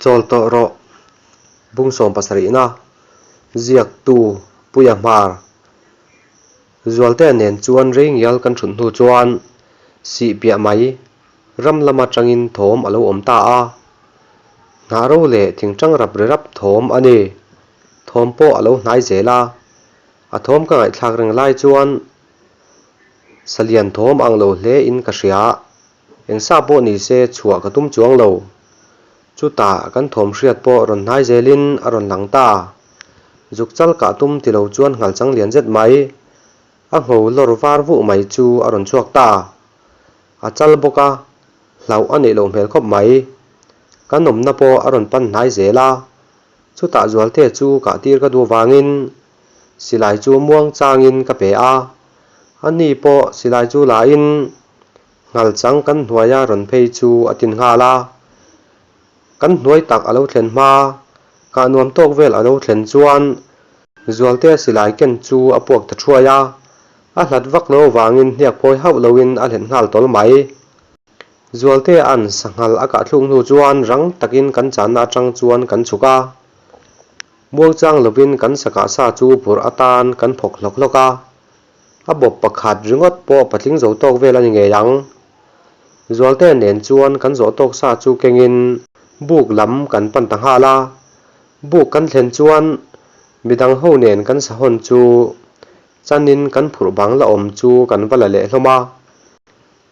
Chawl tawh rawh. Bung sawmpasarihna, Ziaktu, Puia Hmar, Zualtea nen chuan rei ngial kan thut hnu chuan sih piah mai ram lam atangin thawm a lo awm ta a. Hnah ro leh thingtang rap ri rap thawm a ni. Thawm pawh a lo hnai zel a. A thawm ka ngaihthlak reng lai chuan salian thawm ang lo hle in ka hria. Engsa pawh ni se chhuah ka tum chuang lo. Chutah kan thawm hriat pawh rawn hnai zelin a rawn lang ta. Zuk chal kah tum ti lo chuan nghal chang lian zet mai, a ngho lawr var vuh mai chu a rawn chhuak ta. A chal bawk a, hlauh a neih loh hmel khawp mai. Kan awmna pawh a rawn pan hnai zel a, chutah Zualte chu kah tir ka duh vangin silai chu muang changin ka pe a, ani pawh silai chu lahin Nghalchang kan hnuaia rawn phei chu a tin nghal a, kan hnuai tak a lo thlen hma, kah nuam tawk vel a lo thlen chuan Zualtea silai ken chu a puak ta thuai a, a hlat vak lo avangin hniak phawi hauh loin a hlen nghal tawl mai. Zualtea'n sanghal a kah thluk hnu chuan rang takin kan channa atang chuan kan chhuk a, muangchang lovin kan sakah sa chu phurh atan kan phawk hlawk hlawk a. A bawp pakhat ringawt pawh patling zo tawk vel a ni ngei ang. Zualte nen chuan kan zawh tawk sa chu kengin buk lam kan pan ta nghal a. Buk kan thlen chuan midang ho nen kan sahawn chu chanin kan phurh bang la awm chu kan va la leh hlawm a.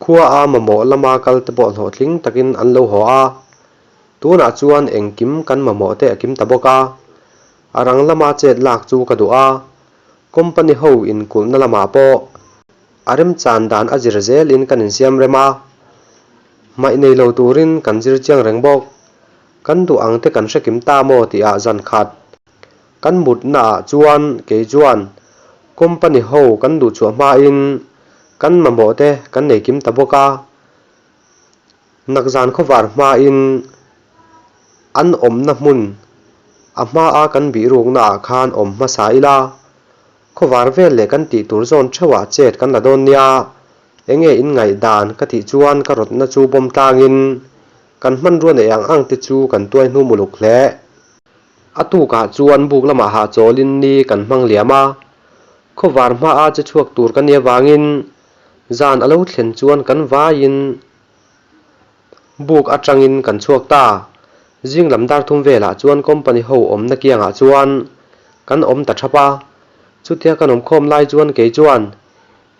Khua a mamawh lama kal te pawh hlawhtling takin an lo haw a. Tunah chuan engkim kan mamawh te a kim ta bawk a. A rang lama chet lak chu ka duh a. Company ho inkulhna lamah pawh a remchan dan a zir zelin kan insiam rem a, hmaih nei lo turin kan zir chiang reng bawk. Kan duh ang te kan hre kim ta maw tihah zan khat kan mutnaah chuan kei chuan company ho kan duh chhuah hmain kan mamawh te kan nei kim ta bawk a, nakzan khawvar hmain An awmna hmun a hmaa kan bihruknaah khan awm hmasa ila, khawvar vel leh kan tih tur zawn theuhah chet kan la dawn nia, enge in ngaihdan ka tih chuan ka rawtna chu bawm tlangin kan hmanrua neih ang ang te chu kan tuai hnu muluk hle. A tukah chuan buk lamah hahchawlin ni kan hmang liam a, khawvar hmaa che chhuak tur ka nia vangin zan a lo thlen chuan kan vaiin Buk atangin kan chhuak ta. Zing lam dar thum velah chuan company ho awmna kiangah chuan kan awm ta thap a. Chutia kan awm khawm lai chuan kei chuan,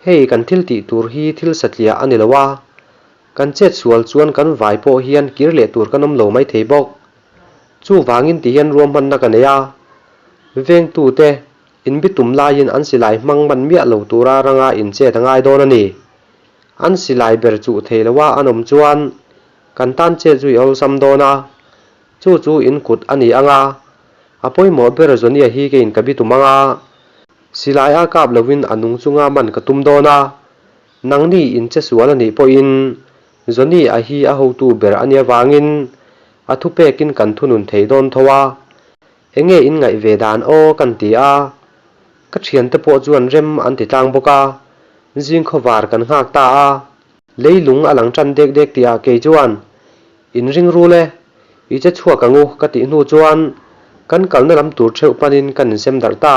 Hei kan thil tih tur hi thil satliah a ni lo a, kan chet sual chuan kan vai pawh hian kir leh tur kan awm lo mai thei bawk. Chuvangin ti hian ruahmanna ka nei a, vengtute inbitum laiin an silai hmang man miah lo tura ranga inchet a ngai dawn a ni. An silai ber chuh thei lo a an awm chuan kan tan chet zui awlsam dawn a, chu chu in kut a ni ang a, a pawimawh ber Zonia hi keiin ka bi tum ang a, silai a kap lovin a nung chunga man ka tum dawn a, nangni in che sual a nih pawhin Zonia hi a hotu ber a nia vangin a thupekin kan thunun thei dawn tho a, enge in ngaih ve dan aw kan ti a, ka thiante pawh chuan rem an ti tlang bawk a. Zing khawvar kan nghak ta a, leilung a lang tan dek dek tihah kei chuan, In ring rul e, i che chhuak ang u ka tih hnu chuan kan kalna lam tur theuh panin kan insem darh ta.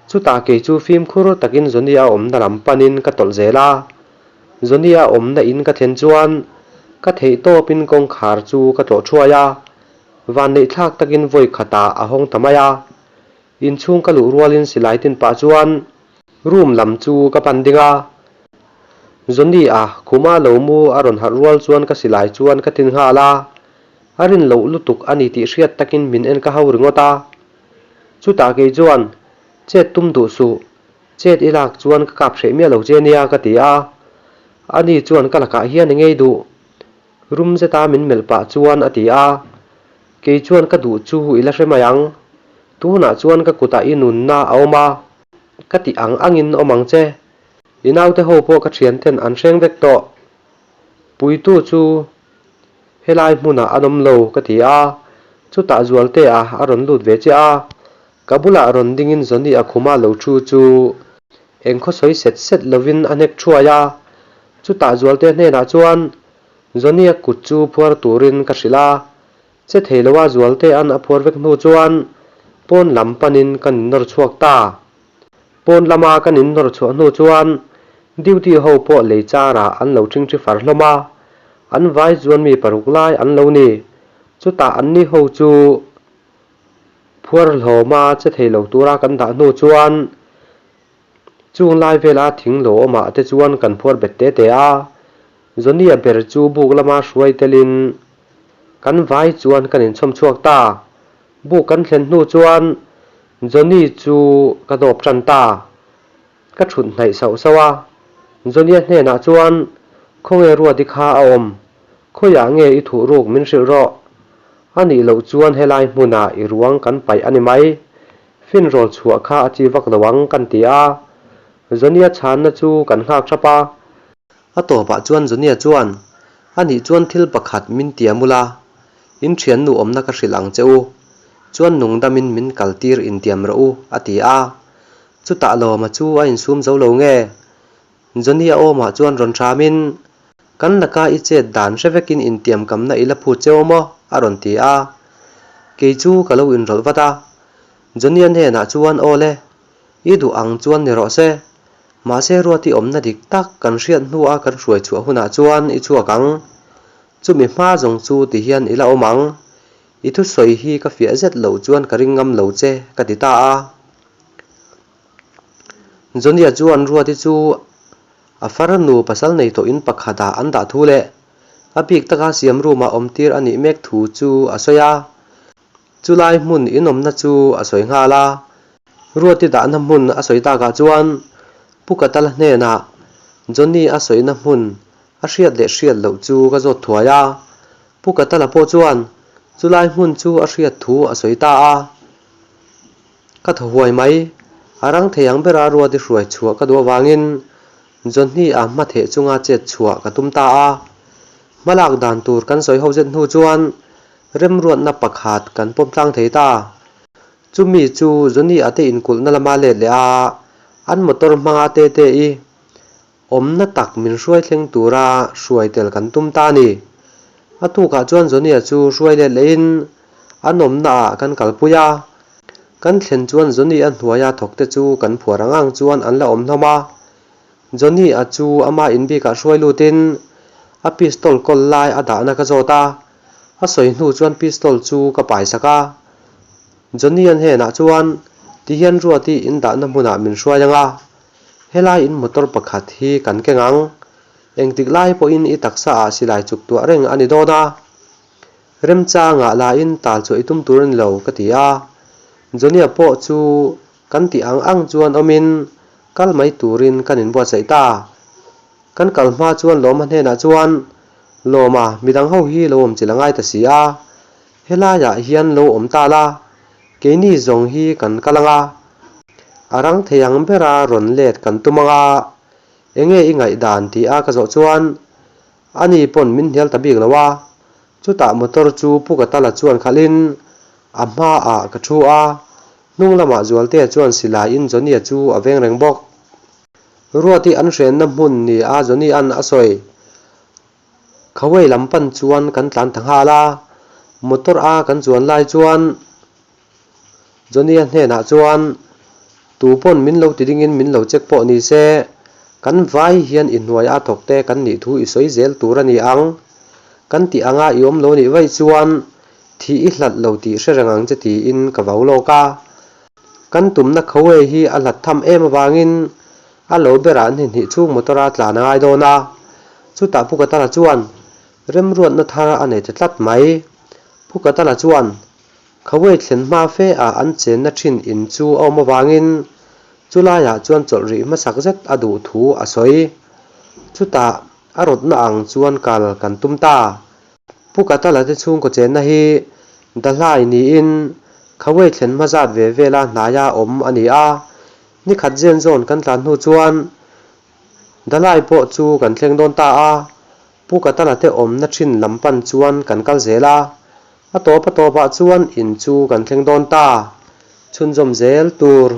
Chutah kei chu fimkhur takin Johnny a awmna lam panin ka tawlh zel a, Johnny a awmna in ka thlen chuan ka theih tawpin kawngkhar chu ka tlawh thuai a, vanneihthlak takin vawi khatah a hawng ta mai a. Inchhung ka luh rualin silai tin pah chuan room lam chu ka pan ding a. Johnny a khuma lo mu a rawn harh rual chuan ka silai chuan ka tin nghal a, a rin loh lutuk a ni tih hriat takin min en ka hau ringawt a. Chutah kei chuan, Chet tum duh suh, chet i lak chuan ka kap hreh miah lo che nia ka ti a. Ani chuan ka lakah hian i ngei duh. Rum zeta min melh pah chuan a ti a. Kei chuan ka duh chu i la hre mai ang. Tunah chuan ka kutah i nunna a awm a, ka tih ang angin awm ang che. I naute ho pawh ka thianten an hreng vek tawh. Puitu chu helai hmunah an awm lo ka ti a, chutah Zualtea a rawn lut ve chiah a. Ka bulah rawn dingin Johnny a khuma lo thu chu engkhaw sawi set set lovin a hnek thuai a. Chutah Zualtea hnenah chuan Johnny-a kut chu phuar turin ka hrilh a. Che thei loa Zualtea'n a phuar vek hnu chuan pawn lam panin kan innawr chhuak ta. Pawn lama kan innawr chhuah hnu chuan duty ho pawh lei charah an lo ṭhingṭhi far hlawm a, an vai chuan mi paruk lai an lo ni. Chutah anni ho chu phuar hlawma che thei lo tura kan dah hnu chuan Chung lai vela thing lo awmah te chuan kan phuar bet te te a, Johnny-a ber chu buk lama hruai telin kan vai chuan kan inchhawm chhuak ta. Buk kan thlen hnu chuan Johnny chu ka dawp tan ta. Ka thut hnaih sauh sauh a, Johnny-a hnenah chuan, Khawnge Ruati kha a awm? Khawiah nge i thuh ruk min hrilh rawh? A nih loh chuan helai hmunah i ruang kan paih a ni mai. Finrawl chhuah kha a chi vak lo ang kan ti a, Johnny-a chhanna chu kan nghak thap a. A tawpah chuan Johnny-a chuan, A nih chuan thil pakhat min tiam ula, in thiannu awmna ka hrilh ang che u, chuan nungdamin min kaltir intiam rawh u, a ti a. Chutah Lawma chu a insum zo lo nge? Johnny-a awmah chuan rawn hramin, Kan laka i chet dan hre vekin intiamkamna i la phut che aw maw? a rawn ti a. Kei chu ka lo inrawlh vat a. Johnny-a hnenah chuan, Aw le, i duh ang chuan ni rawh se. Mahse Ruati awmna dik tak kan hriat hnua kan hruai chhuah hunah chuan i chhuak ang. Chumi hma zawng chu ti hian i la awm ang. I thusawi hi ka fiah zet loh chuan ka ring ngam lo che, ka ti ta a. Johnny-a chuan Ruati chu a farnu pasal nei tawh in pakhatah an dah thu leh a bik taka siam room-ah awm tir a nih mek thu chu a sawi a. Chulai hmun inawmna chu a sawi nghal a. Ruati dahna hmun a sawi takah chuan Pu Katala hnenah Johnny-a sawina hmun a hriat leh hriat loh chu ka zawt thuai a. Pu Katala pawh chuan chulai hmun chu a hriat thu a sawi ta a. Ka thaw huai mai. A rang thei ang bera Ruati hruai chhuah ka duh avangin Johnny-a hma theh chunga chet chhuah ka tum ta a. Hma lak dan tur kan sawi ho zet hnu chuan remruatna pakhat kan pawm tlang thei ta. Chumi chu Johnny-a te inkulhna lama let leh a, an motor hmanga te te i awmna tak min hruai thleng tura hruai tel kan tum ta a ni. A tukah chuan Johnny-a chu hruai let lehin an awmna ah kan kalpui a, kan thlen chuan Johnny-a hnuaia thawk te chu kan phuar ang ang chuan an la awm hlawm a. Johnny-a chu ama inbikah hruai lutin a pistol kawl lai a dahna ka zawt a, a sawi hnu chuan pistol chu ka paisak a. Johnny-a hnenah chuan tihian Ruati indahna hmunah min hruai ang a, Helai in motor pakhat hi kan keng ang. Engtik lai pawhin i taksa ah silai chuk tuah reng a ni dawn a. Remchangah lain tal chhuah i tum tur a ni lo ka ti a. Johnny-a pawh chu kan tih ang ang chuan awmin kal mai turin kan inbuatsaih ta. Kan kal hma chuan Lawma hnenah chuan, Lawma, midang ho hi lo awm chilh a ngai ta si a. Helaiah hian lo awm ta la, keini zawng hi kan kal ang a, a rang thei ang bera rawn let kan tum ang a, enge i ngaihdan tih a ka zawh chuan ani pawn min hnial ta bik lo a, chutah motor chu Pu Katala chuan khalhin a hmaah ka thu a, hnung lamah Zualtea chuan silaiin Johnny-a chu a veng reng bawk. Ruati an hrenna hmun ni a Johnny-a'n a sawi. Khawei lam pan chuan kan tlan ta nghal a, motor a kan chuan lai chuan Johnny-a hnenah chuan tu pawn min lo ti dingin min lo check pawh ni se, kan vai hian i hnuai a thawk te kan nih thu i sawi zel tur a ni ang. Kan tih anga i awm lo nih vaih chuan thih i hlat lo tih hre reng ang che tiin ka vau lawk a. Kan tumna khawei hi a hlat tham em avangin A lo berah ni hnih chhung motor a tlan a ngai dawn a, chutah Pu Katala chuan remruatna thar a nei ta tlat mai. Pu Katala chuan Khawei thlen hma fe ah an chenna thin in chu a awm avangin chulaiah chuan chawlh rih hmasak zet a duh thu a sawi. Chutah a rawtna ang chuan kal kan tum ta. Pu Katala te chhungkaw chenna hi Dahlai niin Khawei thlen hma zat ve vela hnaia awm a ni a, Ni khat zen zawn kan tlan hnu chuan Dalai pawh chu kan thleng dawn ta a, Pu Katala te awmna thin lam pan chuan kan kal zel a, a tawp a tawpah chuan in chu kan thleng dawn ta. Chhunzawm zel tur.